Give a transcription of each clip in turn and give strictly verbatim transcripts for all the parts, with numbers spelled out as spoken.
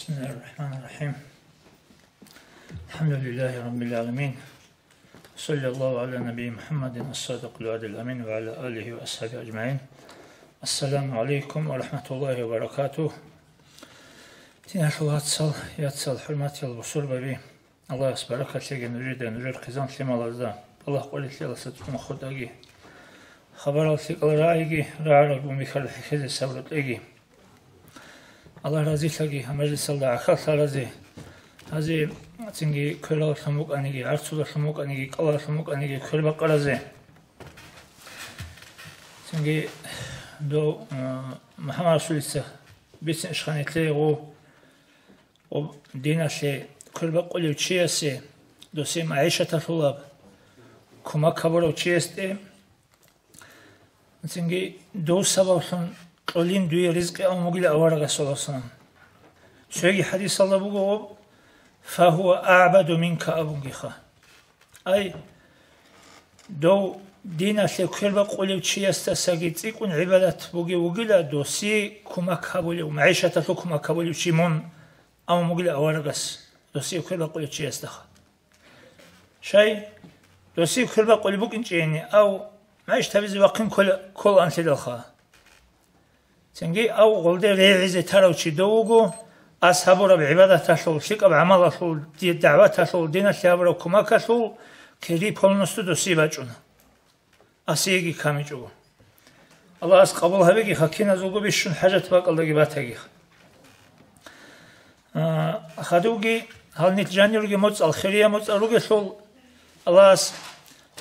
بسم الله الرحمن الرحيم. الحمد لله رب العالمين. صلى الله على نبي محمد الصادق الوعد الأمين وعلى آله وأصحابه أجمعين. السلام عليكم ورحمة الله وبركاته. Диналъул вацал, яцал, хӀурматиял бусурбаби, Аллагьас баракат лъеги нужеда, нужер хъизан-лъималазда, балагь-къварилъиялдаса цӀуна хутӀаги, хабарал лъикӀал рагӀиги, рагӀараб мун бихьараб хӀехьезе сабру кьеги. Аллагь разилъаги гьаб мажлисалда гӀахьаллъаразе, гьазе цинги квераллъун букӀаниги, гӀарцулалъун букӀаниги, кӀалалъун букӀаниги квербакъаразе. Цинги дов, а, МухӀаммад Расулица бицин ишхъан итлъе гъов, гъоб диналъе квербакъулев чиясе, досие магӀишаталъулаб кумак гьабурав чиясде, цинги дов сабаблъун кьолин дуе ризкъи абун бугила аварагас, саллаллагьу гӀалайгьи вассалам. Цоги хӀадисалда буго гъоб, «Фагьува агӀбаду минка» абунгиха. Ай, дов диналъе квербакъулев чиясдасаги цӀикӀкӀун гӀибадат бугев вугила досие кумак гьабулев, магӀишаталъул кумак гьабулев чи мун, абун бугила аварагас, досие квербакъулев чиясдаха. Щай, досие квербакъулеб букӀинчӀени, ав магӀишат гьабизе вахъин ккола-, ккола анлъидалха. Цинги ав гъолде регӀизе тарав чи дов вуго, ас гьабураб гӀибадаталъул, лъикӀаб гӀамалалъул, ди-, дагӀваталъул, диналъе гьабураб кумакалъул кири полностью досие бачӀуна. Асиеги камичӀого. Аллагьас къабул гьабегиха, киназулго бищун хӀажат бакӀалдаги батагиха. А, хадувги, гьал нилъ жанир ругел моцӀал, хириял моцӀал ругелъул, Аллагьас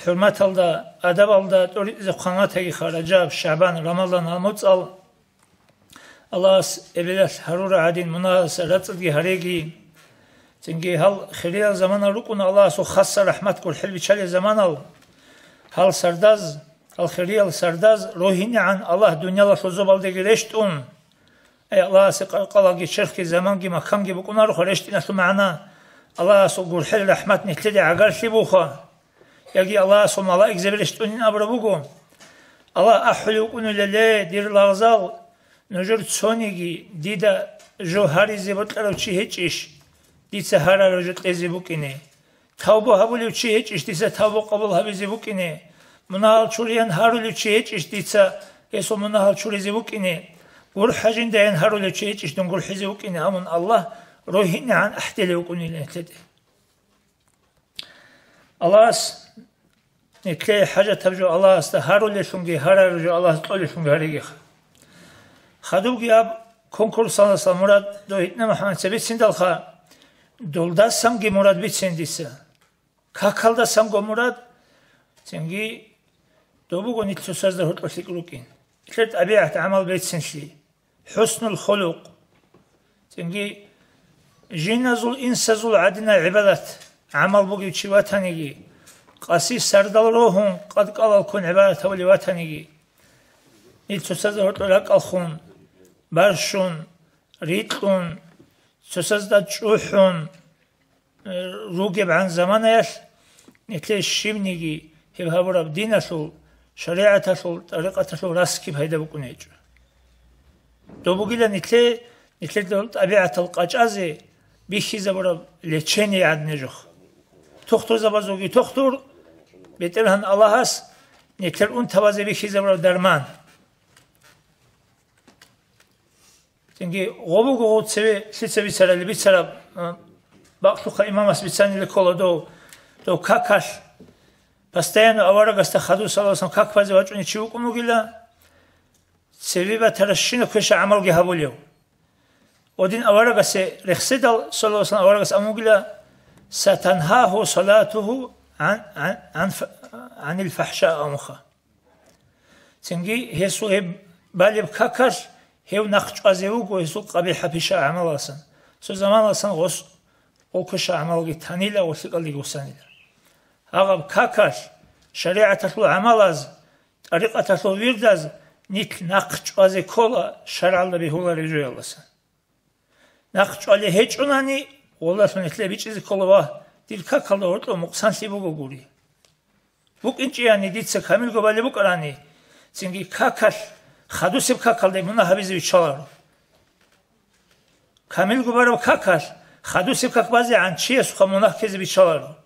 хӀурматалда, адабалда тӀоритӀизе хъван ватагиха Ражаб, ШагӀбан, Рамазан гьал моцӀал. Аллагьас эбелалъ гьарурал гӀадин мунагьалдаса рацӀцӀадги гьареги. Цинги гьал хириял заманал рукӀуна Аллагьасул хасса рахӀмат гурхӀел биччалел заманал. Гьал сардаз, гьал хириял сардаз рогьинегӀан Аллагь дуниялалъул зобалдеги рещтӀун. Ай, Аллагьасе къаркъалаги черхги заманги маканги букӀунароха рещтӀиналъул магӀна, Аллагьасул гурхӀел рахӀмат нилъеде гӀагарлъи буха. Яги Аллагьасул малаикзаби рещтӀунин абураб буго: «Аллагь ахӀулев вукӀунила, ле, дир лагъзал, нужер цониги дида жо гьаризе бокьарав чи гьечӀищ, дица гьарарав жо кьезе букӀине? Тавба гьабулев чи гьечӀищ, дица тавба къабул гьабизе букӀине? Мунагьал чураян гьарулев чи гьечӀищ, дица гьесул мунагьал чуризе букӀине? ГурхӀа жиндаян гьарулев чи гьечӀищ, дун гурхӀизе вукӀине?» – абун Аллагь рогьинегӀан ахӀдилев вукӀунила нилъеде. Аллагьас нилъее хӀажатаб жо Аллагьасда гьарулелъунги, гьарараб жо Аллагьас кьолелъунги гьаригиха. Хадубги аб конкурсалдаса мурад дов гьитӀна МухӀаммадица бициндалха, долдасанги мурад бицин дица. Какалдасанго мурад, цинги дов буго нилъ цоцазда гьоркьор лъикӀ рукӀин. Нилъер тӀабигӀат, гӀамал бецинлъи. ХӀуснул хулукъ. Цинги жиназул, инсазул гӀадинал гӀибадат, гӀамал бугев чи ватаниги, къаси сардал рогьун, къадкъалал ккун гӀибадат гьабулев ватаниги, нилъ цоцазда гьоркьор ракӀалхун, барщун, рикьун, цоцазда чӀухӀун, ругебгӀан заманаялъ нилъее щибниги гьеб гьабураб диналъул, шаригӀаталъул, тӀарикъаталъул расги пайда букӀун гьечӀо. Доб бугила нилъее, нилъер тӀабигӀатал къачӀазе бихьизабураб лечение гӀадин жо. Тухтурзабазулги тухтур, БетӀергьан Аллагьас нилъер унтабазе бихьизабураб дарман. Цинги гъо буго гъо цеве лъица бицарали бицараб, а, бакълъухъа имамас бицанили ккола дов, дов какалъ, постоянно аварагасда хадур саласан как базе вачӀунев чи вукӀун вугила, цеве батаращина квеша гӀамалги гьабулев. Гъодин аварагасе рехседал саласан аварагас амугила: «Сатангьагьу салатугьу гӀан, гӀан, гӀан ф-, гӀанил фахӀша», амуха. Цинги гьесул гьеб балеб какалъ гьев нахъ чӀвазе вуго гьесул къабихӀа пиша гӀамаласан. Цо заманалсан гъос гъо квеша гӀамалги танила ва лъикӀалдеги вуссанила. Гьагъаб какалъ шаригӀаталъул гӀамалаз, тӀарикъаталъул вирдаз нилъ нахъ чӀвазе ккола шаргӀалда бегьулареб жоялдасан. Нахъ чӀвалеб гьечӀунани, гъолдалъун гьелъие бичӀчӀизе ккола: «Вагь, дир какалда гьоркьоб мукъсанлъи буго гури. БукӀинчӀояни дица камилго балеб букӀарани, цинги какалъ, хадусеб какалда мунагь гьабизе виччаларо». Камилго бараб какалъ хадусеб как базегӀан чиясухъа мунагь ккезе биччаларо.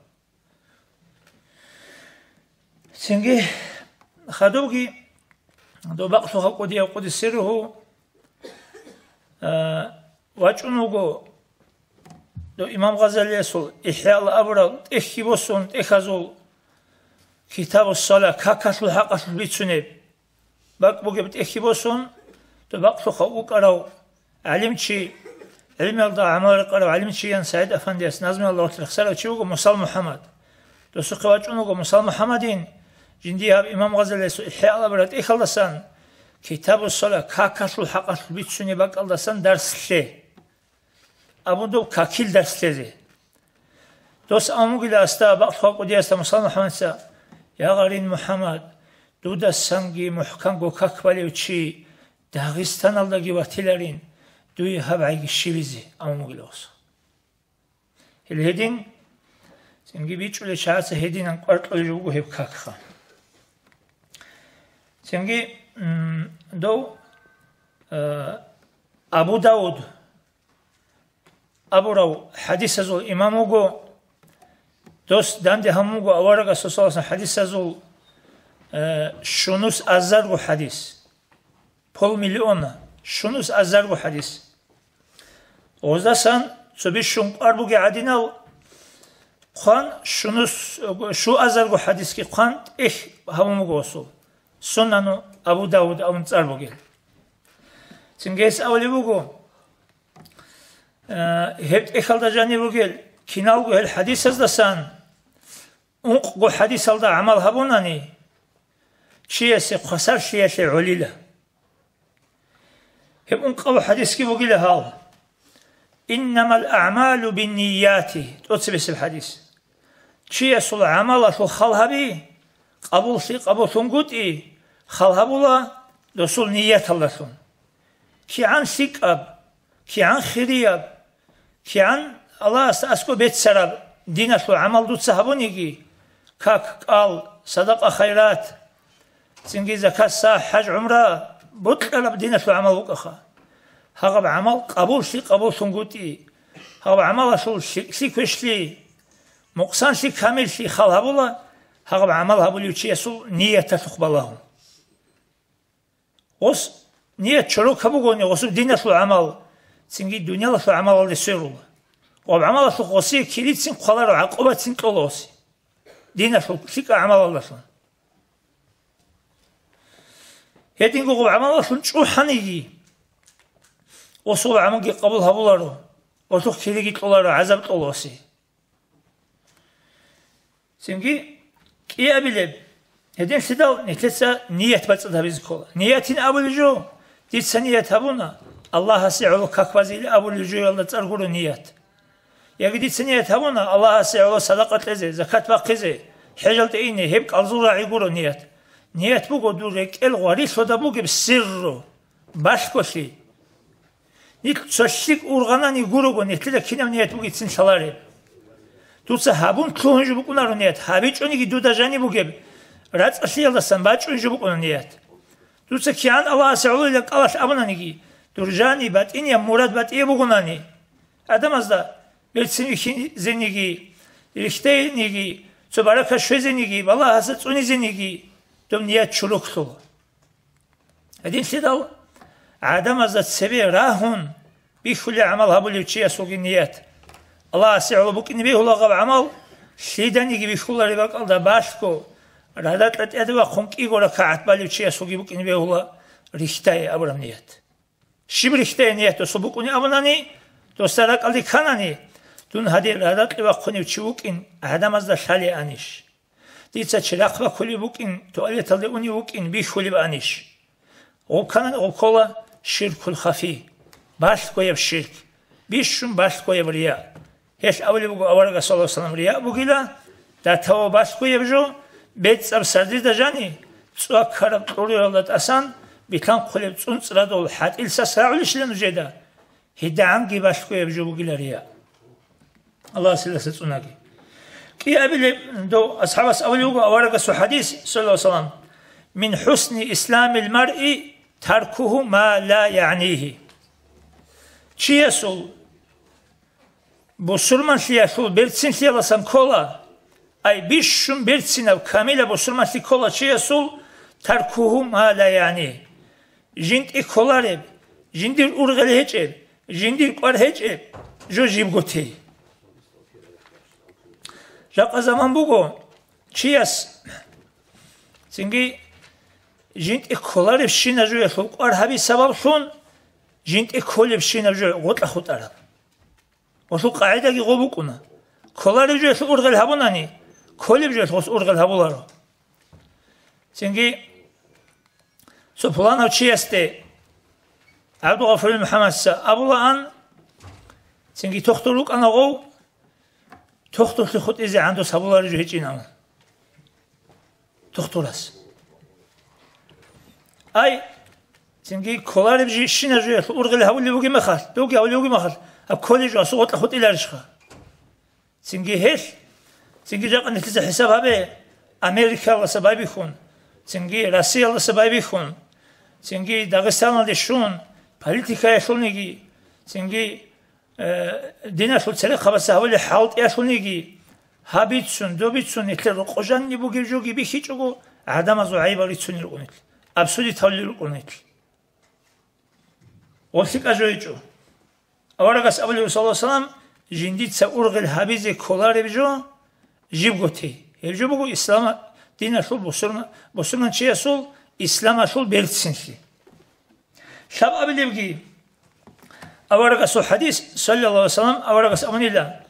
Цинги хадубги доб бакълъухъа кӀудияв къудисе ругьу, а, вачӀун вуго доб имам Гъазалиясул ИхӀяла абураб тӀехьги босун тӀехьазул Китабус-Сала какалъул хӀакъалъулъ бицунеб. БакӀ бугеб тӀехьги босун, доб бакълъухъа вукӀарав гӀалимчи, гӀилмиялда гӀамал рекъарав гӀалимчиян СагӀид Афандияс назмуялда рехсарав чи вуго Мусал МухӀаммад. Досухъе вачӀун вуго Мусал МухӀаммадин, жиндие гьаб имам Гъазалиясул ИхӀяла абураб тӀехьалдасан, Китабус-Сала какалъул хӀакъалъулъ бицунеб бакӀалдасан дарс лъе. Абун доб какил дарс лъезе. Дос амугила асда бакълъугьа кӀудиясда Мусал МухӀаммадица: «Я гъарин МухӀаммад, дудасанги мухӀканго как балев чи Дагъистаналдаги ватиларин, дуе гьаб гӀайги щибизе», — амугила гъос. Гьел гьедин, цинги бичӀчӀулел чагӀаца гьединан кӀвар кьолеб буго гьеб какха. Цинги, м, дов, э, Абу Давуд абурав хадисазул имам вуго, дос данде гьабун вуго аварагасул саллаллагьу гӀалайгьи вассалам хадисазул, э, щунус азарго хадис. Полмиллиона, щунус азарго хадис. Гъоздасан цо бищун кӀвар бугеб гӀадинал хъван, щунус, щу азарго хадисги хъван тӀехь гьабун буго гъосул. Сунану Абу Давуд абун цӀар бугел. Цинги гьес абулеб буго, э, гьеб тӀехьалда жаниб бугел киналго гьел хадисаздасан ункъго хадисалда гӀамал гьабунани, чиясе хвасарлъиялъе гӀолила. Гьеб ункъаб хадисги бугила гьал: «Иннамал аъмалу биннияти», тӀоцебесеб хадис. Чиясул гӀамалалъул хал гьаби, къабуллъи къабуллъунгутӀи хал гьабула досул нияталдалъун. КигӀан лъикӀаб, кигӀан хирияб, кигӀан Аллагьасда аскӀоб беццараб диналъул гӀамал дуца гьабуниги, как, кӀал, садакъа-хайрат, цинги закат, сагь, хӀаж-гӀумра, бокьараб диналъул гӀамал букӀаха. Гьагъаб гӀамал къабуллъи къабуллъунгутӀи, гьагъаб гӀамалалъул лъикӀлъи квешлъи, мукъсанлъи камиллъи хал гьабула гьагъаб гӀамал гьабулев чиясул нияталъухъ балагьун. Гъос ният чорокаб бугони, гъосул диналъул гӀамал, цинги дуниялалъул гӀамалалде сверула. Гъоб гӀамалалъухъ гъосие кирицин хъваларо, гӀакъубацин кьола гъосе. Диналъул лъикӀаб гӀамалалдалъун. Гьединго гъоб гӀамалалъун чӀухӀаниги, гъосул гӀамалги къабул гьабуларо, гъосухъ кириги кьоларо, гӀазаб кьола гъосе. Цинги кӀиабилеб, гьединлъидал нилъеца ният бацӀцӀад гьабизе ккола. Ниятин абулеб жо, дица ният гьабуна, Аллагьасе гӀоло как базе или абулеб жоялда цӀар гуро ният. Яги дица ният гьабуна, Аллагьасе гӀоло садакъа кьезе, закат бахъизе, хӀежалде ине, гьеб кӀалзул рагӀи гуро ният. Ният буго дур рекӀел гъварилъода бугеб сирру, балъголъи. Нилъ цо лъикӀ ургъанани гурого, нилъеда кинаб ният бугецин лъалареб. Дуца гьабун лъугьун жо букӀунаро ният, гьабичӀониги дуда жаниб бугеб рацӀцӀалъиялдасан бачӀун жо букӀуна ният. Дуца кигӀан Аллагьасе гӀолойилан кӀалалъ абунаниги, дур жани батӀинияб мурад батӀияб бугонани, гӀадамазда берцин вихьизениги, рихьдайниги, цо баракат щвезениги, балагьасда цӀунизениги, доб ният чуруклъула. Гьединлъидал гӀадамазда цебе рагьун бихьулеб гӀамал гьабулев чиясулги ният. Аллагьасе гӀоло букӀине бегьула гьаб гӀамал, лъиданиги бихьулареб бакӀалда балъго, радакьа тӀаде вахъун кӀиго ракагӀат балев чиясулги букӀине бегьула рихьдае абураб ният. Щиб рихьдае ният досул букӀунеб абунани, досда ракӀалде кканани, дун гьадин радакье вахъунев чи вукӀин гӀадамазда лъалеанищ? Дица чирахъ бакулеб букӀин, туалеталде унев вукӀин бихьулеб анищ? Гъуб кканани гъуб ккола ширкул хафи, балъгояб ширк, бищун балъгояб рия. Гьелъ абулеб буго аварагас, саллаллагьу гӀалайгьи вассалам, рия бугила датав ва балъгояб жо, бецӀаб сардида жани, цӀва ккараб кьуруялда тӀасан, билъанхъулеб цӀунцӀрадул хӀатӀил сас рагӀулищила нужеда? ГьедигӀанги балъгояб жо бугила рия. Аллагьас гьелдаса цӀунаги. КӀиабилеб дов асхӀабас абулеб буго аварагасул хадис, саллаллагьу гӀалайгьи вассалам: «Мин хӀусни исламил маръи таркугьу ма ла ягӀнигьи». Чиясул бусурманлъиялъул берцинлъияласан ккола, ай бищун берцинаб камилаб бусурманлъи ккола чиясул таркугьу ма ла ягӀни, жинтӀи кколареб, жиндир ургъел гьечӀеб, жиндир кӀвар гьечӀеб жо жибго тей. Жакъа заман буго, чияс цинги жинтӀи кколаребщинаб жоялъул кӀвар гьаби сабаблъун, жинтӀи кколебщинаб жо гъотӀа хутӀараб. Гъолъул къагӀидаги гъо букӀуна: кколареб жоялъул ургъел гьабунани, кколеб жоялъ гъос ургъел гьабуларо. Цинги цо пуланав чиясде, ГӀабдулгъафурил МухӀаммадса абулаан, цинги тохтур рукӀана гъов, тохтурлъи хутӀизе гӀандус гьабулареб жо гьечӀин абун. Тухтурас. Ай, цинги кколареб жи-, щинаб жоялъул ургъел гьавулеб бугеб мехалъ, довги гьавулеб бугеб мехалъ, гьаб кколеб жо асул гъотӀа хутӀиларищха? Цинги гьелъ, цинги жакъа нилъеца хӀисаб гьабе, Америкалдаса байбихьун, цинги Россиялдаса байбихьун, цинги Дагъистаналде щун, политикаялъулниги, цинги э, диналъул церехъабаца гьавулел хӀалтӀиялъулниги, гьаб бицун, доб бицун, нилъер рокъо жанни бугеб жоги бихьичӀого, гӀадамазул гӀайибал рицунел рукӀунел, абсудиталли рукӀунел. Гъолъикъа жойчӀо. Аварагас абулев, саллаллагьу гӀалайгьи вассалам, жиндица ургъел гьабизе кколареб жо жибго тей. Гьеб жо буго ислама диналъул бусурма-, бусурманчиясул исламалъул берцинлъи. Лъабабилебги аварагасул хадис, саллаллагьу гӀалайгьи вассалам, аварагас абунила: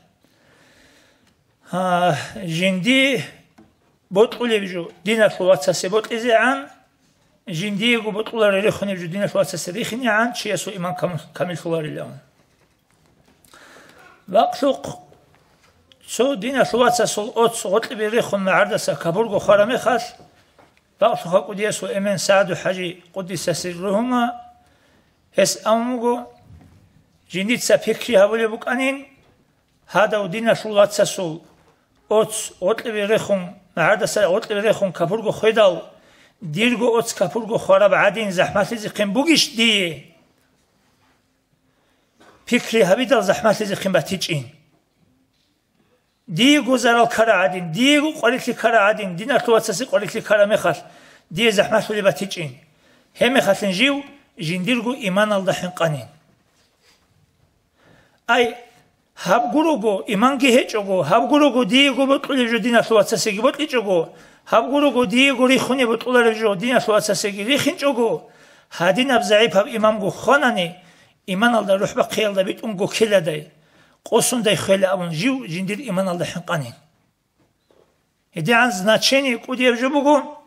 «А, жинди бокьулеб жо диналъул вацасе бокьизегӀан, жиндиего бокьуларел рехунеб жо диналъул вацасе рихинегӀан, чиясул иман кам-, камиллъуларилан». Бакълъухъ, цо диналъул вацасул оц гъоркьибе рехун магӀардаса капурго хвараб мехалъ, бакълъуха кӀудиясул эмен СагӀду-хӀажи, къуддиса сирругьума, гьес абун буго: «Жиндица пикри гьабулеб букӀанин, гьадав диналъул вацасул оц гъоркьибе рехун, магӀардаса гъоркьибе рехун капурго хведал, дирго оц капурго хвараб гӀадин захӀмалъизехъин бугищ дие?» Пикри гьабидал захӀмалъизехъин батичӀин. Диего зарал ккараб гӀадин, диего къварилъи ккараб гӀадин, диналъул вацасе къварилъи ккараб мехалъ, дие захӀмалъулеб батичӀин. Гьебмехалъин жив жиндирго иманалда хӀинкъанин. Ай, гьаб гурого, иманги гьечӀого, гьаб гурого диего бокьулеб жо диналъул вацасеги бокьичӀого, гьаб гурого диего рихунеб бокьулареб жо диналъул вацасеги рихинчӀого, гьадинаб загӀипаб имамго хванани, иманалда рухӀ бахъиялда битӀунго ккеладай, къосундай хвела абун жив жиндир иманалда хӀинкъанин. ГьедигӀан значение кӀудияб жо буго,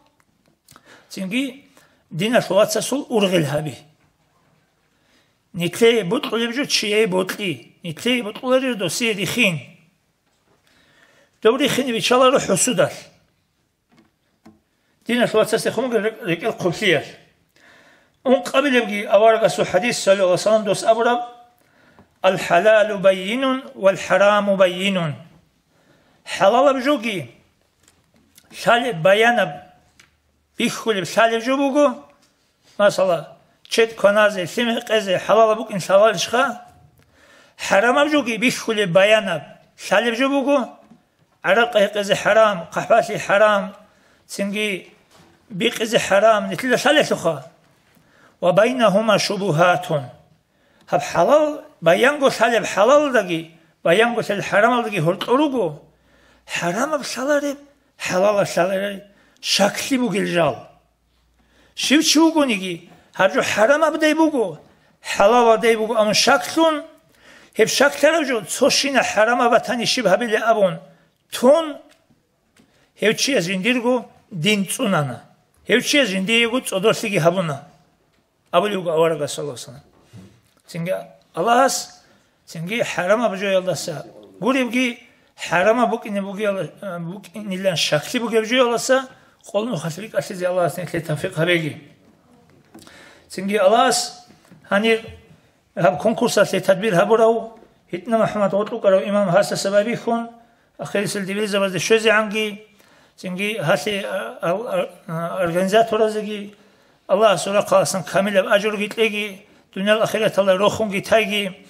цинги диналъул вацасул ургъел гьаби. Нилъее бокьулеб жо чияе бокьи, нилъее бокьуларел досие рихин. Доб рихине биччаларо хӀусудалъ. Диналъул вацасдехун бугеб рекӀ-, рекӀел хъублъиялъ. Ункъабилебги аварагасул хадис, саллаллагьу гӀалайгьи вассалам, дос абураб: «Ал-хӀалалу баййинун вал-хӀараму баййинун». ХӀалалаб жоги лъалеб баянаб, бихьулеб лъалеб жо буго, масала, чед кваназе, лъим гьекъезе хӀалалаб букӀин лъаларищха? ХӀарамаб жоги бихьулеб баянаб лъалеб жо буго, гӀаракъи гьекъезе хӀарам, хъахӀбалъи хӀарам, цинги бикъизе хӀарам, нилъеда лъалелъулха. «Ва байнагьума шубугьатун». Гьаб хӀалал, баянго лъалеб хӀалалдаги, баянго лъалеб хӀарамалдаги гьоркьор руго, хӀарамаб лъалареб, хӀалалаб лъалареб шаклъи бугел жал. Щив чи вугониги, гьаб жо хӀарамабдай буго, хӀалалабдай буго абун шаклъун, гьеб шаклъараб жо цо щинаб хӀарамаб батани щиб гьабилеб абун тун, гьев чияс жиндирго дин цӀунана, гьев чияс жиндиего цӀодорлъиги гьабуна, абулеб буго аварагас, саллаллагьу гӀалайгьи вассалам. Цинги Аллагьас, цинги хӀарамаб жоялдаса гуребги, хӀарамаб букӀине бугел-, букӀинилан шаклъи бугеб жоялдаса къолнухалъ рикӀкӀалъизе Аллагьас нилъее тавфикъ гьабеги. Цинги Аллагьас гьанир гьаб конкурсалъе тадбир гьабурав, ГьитӀина МухӀаммад гъоркьукӀарав имам гьасдаса байбихьун, ахирисел дибирзабазде щвезегӀанги, цинги гьалъе а-, а-, а-, организаторазеги Аллагьасул рахъаласан камилаб ажруги кьеги, дуниял ахираталда рохунги тайги,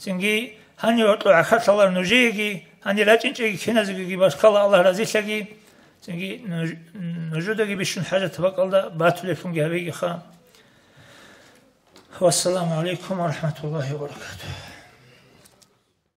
Цинги гьанив гьоркьо гӀахьаллъалар нужееги, гьанир рачӀинчӀеги киназегиги баркала, Аллагь разилъаги. Цинги нуж-, нужедаги бищун хӀажатаб бакӀалда батулеблъунги гьабегиха. Вассаламу гӀалайкум ва рахӀматуллагьи ва баракатугьу.